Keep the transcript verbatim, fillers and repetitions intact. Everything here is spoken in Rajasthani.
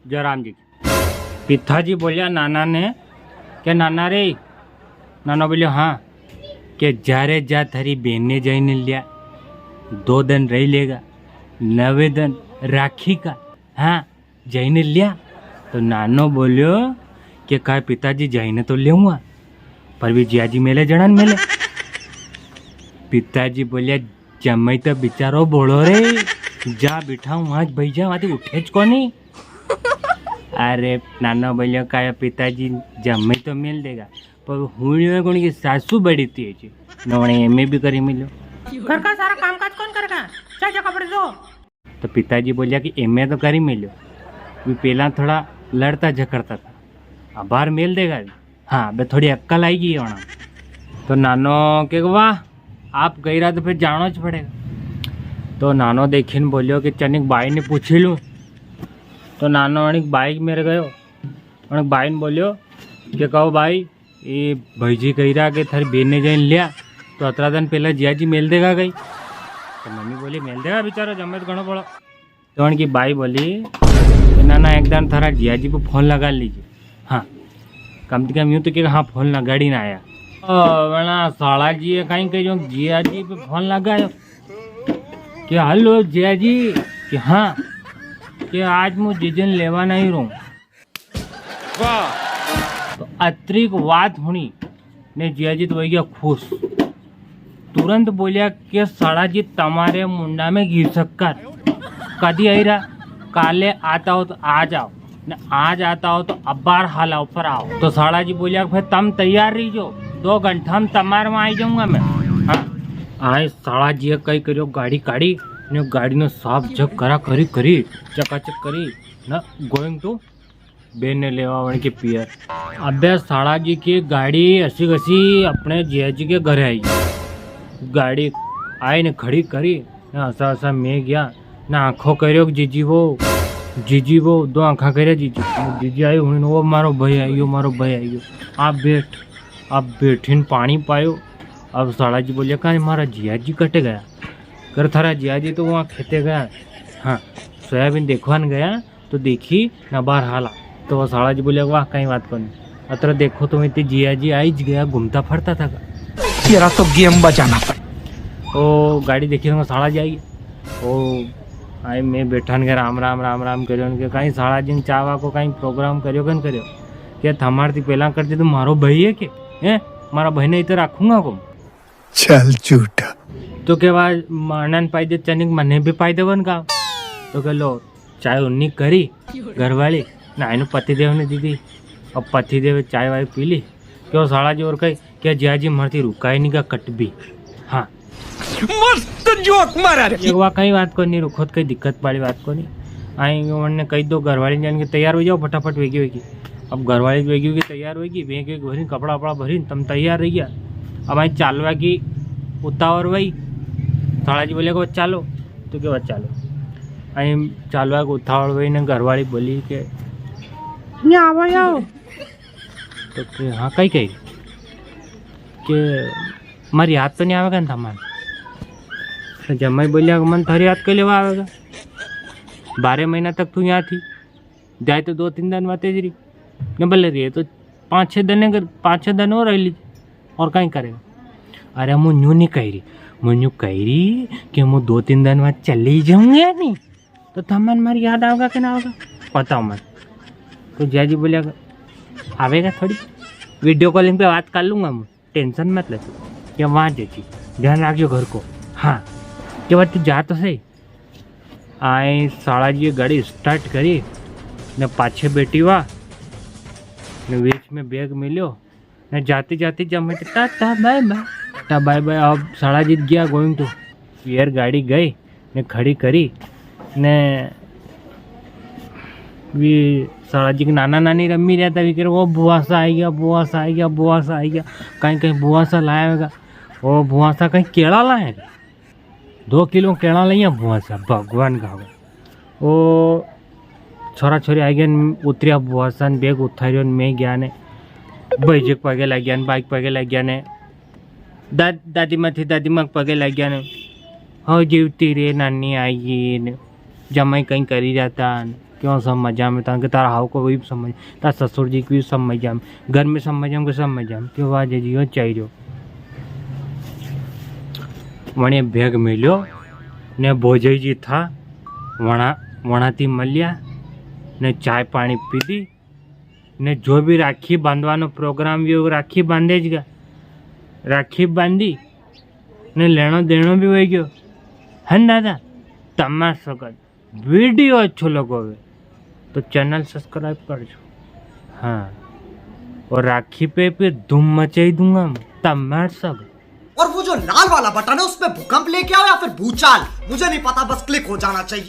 जयराम जी की। पिताजी बोलिया नाना ने, के नाना रे, नानो बोलियो हाँ, के जा रे जा, थारी बेन ने जाई ने लिया, दो दन रही लेगा, नवे दन राखी का, हाँ, जाई ने लिया। तो नानो बोलियो के का पिताजी, जाई ने तो लेऊंगा, पर भी जियाजी मेले जणा ने मेले। पिताजी बोलिया, जमाई तो बेचारो भोळो रे, जा बिठाऊं आज भाई जा, वाती उठे ज कोनी। अरे नानो बोलियो, का पिताजी जमाई तो मेल देगा, पर हुई कोनी की सासू बड़ी तेज है, नवणे एमे भी करी मिलो। घर का सारा कामकाज कौन करेगा? जा, जा कपड़े धो। तो पिताजी बोलिया कि एमे तो करी मेल्यो, वी पेला थोड़ा लड़ता झगड़ता था, अबार मेल देगा वी। हाँ, अबे थोड़ी अक्कल आई गई होना। तो नानो के, वाह, आप कही रहा तो फिर जानो च पड़ेगा। तो नानो देखिन बोलियो कि चनिक बाई ने पूछी लूँ। तो नानो अनिक बाई के मेरे गयो, अनिक बाई ने बोलियो कि कहो बाई, ये भाईजी कही रहा कि थारी बेन ने जाइन लिया, तो अतरा दन पेला जियाजी मेल देगा कई। तो मम्मी बोली, मेल देगा बेचारो, जमे तो घणो बड़ो। तो उनकी बाई बोली कि ना ना, एक दान थारा जियाजी पे फोन लगा लीजे। हाँ, कम से कम यूं तो के, हाँ, फोन लगाड़ी ना आया। ओ, वणा साला जी ये कहीं के जो जियाजी पे फोन लगायो कि हेलो जियाजी, कि हाँ, कि आज मु जीजन लेवा नहीं रहूं। वाह। तो अतरीक बात हुणी ने जियाजी तो वई गया खुश। तुरंत बोलिया के साला जी, तमारे मुंडा में घी शक्कर, कदी आई रहा, काले आता हो तो आ जाओ, ने आज आता हो तो अबार हाला ऊपर आओ। तो साला जी बोलिया, फिर तम तैयार रही जो, दो घंटा में तमारे में आई जाऊंगा मैं। हाँ। आए साला जी कई करियो, गाड़ी काढ़ी ने गाड़ी ने साफ झक करा करी करी, चकाचक करी ना, going to बेन ने लेवा वण के पियर। अबे साला जी की गाड़ी असी कसी अपने जियाजी के घरे आई। गाड़ी आई ने खड़ी करी, ना असा असा मैं गया, ना आंखों करियो जीजी वो, जीजी वो, दो आंखा करिया जीजी। जीजी आई हुई, वो मारो भाई आइयो, मारो भाई आइयो। आप बैठ, आप बैठीन पानी पायो। अब साला जी बोलिया, "कां मारा जियाजी कटे गया?" कर, "थारा जियाजी तो वहाँ खेते गया, हाँ, सोयाबीन देखवान गया।" तो देखी ना बार हाला। तो वो साला जी बोले, "वाह, कई बात कोनी।" अतरा देखो तो इतने जिया जी आई ज गया, घूमता फरता था। तेरा तो गेम बजाना पड़। ओ गाड़ी देखी तो साला जी आई। ओ आई, मैं बैठा ने राम राम, राम राम करियो ने के, "कई साला जी ने चावा को कई प्रोग्राम करियो के न करियो?" के, "थमार थी पहला करते तो मारो भाई है के? हैं? मारा भाई ने इधर रखूंगा को?" चल झूठा। तो के, "वा मानन पाई दे चनिक, मने भी पाई देवन का।" तो के, "लो, चाय उन्नी करी घरवाली, ना इनु पतिदेव ने दीदी।" अब पतिदेव चाय वाय पी ली। क्यों साला जी और कही, "क्या जिया जी, मरती रुका ही नहीं का कट भी।" हाँ। मस्त जोक मारा रे। एक वा कई बात कोनी, रुको तो कई दिक्कत वाली बात कोनी। आई उन्होंने कही दो घरवाली ने जान के, "तैयार हो जाओ फटाफट, वेगी वेगी।" अब घरवाली वेगी वेगी तैयार होगी, वेगी वेगी भरीन, कपड़ा वपड़ा भरीन, तम तैयार रहिया। अब आई चालवा की उतावर वही, साला जी बोले को, "चालो।" तो के, "चालो।" आई चालवा की उतावर वही ने घरवाली बोली के, "यहाँ आवा आओ।" तो के, "हाँ, कई कई?" के, "मारी याद तो नहीं आवेगा ना तमारे?" तो जमाई बोलिया, "मन थारी याद कई लेवा आवेगा? बारह महीना तक तू यहाँ थी, जाए तो दो तीन दिन वाते ज रही, ने भले रही तो पाँच छः दिन, अगर पाँच छः दिन और रह लीजिए, और कई करेगा?" "अरे, मु न्यू नहीं कह रही, मु न्यू कह रही कि मु दो तीन दिन बाद चले ही जाऊंगा या नहीं, तो तमन मारी याद आवेगा कि ना आवेगा, बताओ मत।" तो जिया जी बोलिया, "आवेगा थोड़ी, वीडियो कॉलिंग पे बात कर लूंगा मु।" टेंशन मत ले तू, के वहाँ जाइए, ध्यान रखियो घर को। हाँ, के बाद तू जा तो सही। आए साला जी गाड़ी स्टार्ट करी, ने पाछे बैठी हुआ, ने बीच में बैग मिलियो, ने जाती जाती जब मैं टाटा बाय बाय, टाटा बाय बाय, अब साला जी गया going to। यार गाड़ी गई, ने खड़ी करी, ने वी साला जी के नाना नानी रमी रहता, वी कह रहे, "वो बुआ सा आई गया, बुआ सा आई गया, बुआ सा आई गया।" कई कई बुआ सा लाया होगा, वो बुआ सा कई केला लाया है, दो किलो केला लाया बुआ सा, भगवान का होगा। वो छोरा छोरी आई गया, उतरिया बुआ सा ने, बैग उठारियो ने, मैं गया ने, भाई जी के पगे लग गया ने, बाई के पगे लग गया ने, दा-, दादी माँ थी, दादी माँ के पगे लग गया ने, "हो जीवती रे, नानी आई गई ने, जमाई कई करी जाता ने, क्यों सब मजा में? ताके तारा हाव को वही सब मजा, तारा ससुर जी की सब मजा में, घर में सब मजा में, सब मजा में। क्यों वाह जी, यो चाहिए। वणे भेग मिल्यो ने भोजई जी था, वणा, वणा ती मल्या ने चाय पाणी पीधी ने जो भी राखी बांधवानो प्रोग्राम भी हो, राखी बांधे ज गया। राखी बांधी ने लेनो देनो भी हो गयो। है न दादा? तमार सगत वीडियो अच्छो लगो वे तो चैनल सब्सक्राइब कर जो। हाँ, और राखी पे फिर धूम मचाई दूंगा मैं, तमार सगत। और वो जो लाल वाला बटन है, उस पे भूकंप लेके आओ या फिर भूचाल, मुझे नहीं पता, बस क्लिक हो जाना चाहिए।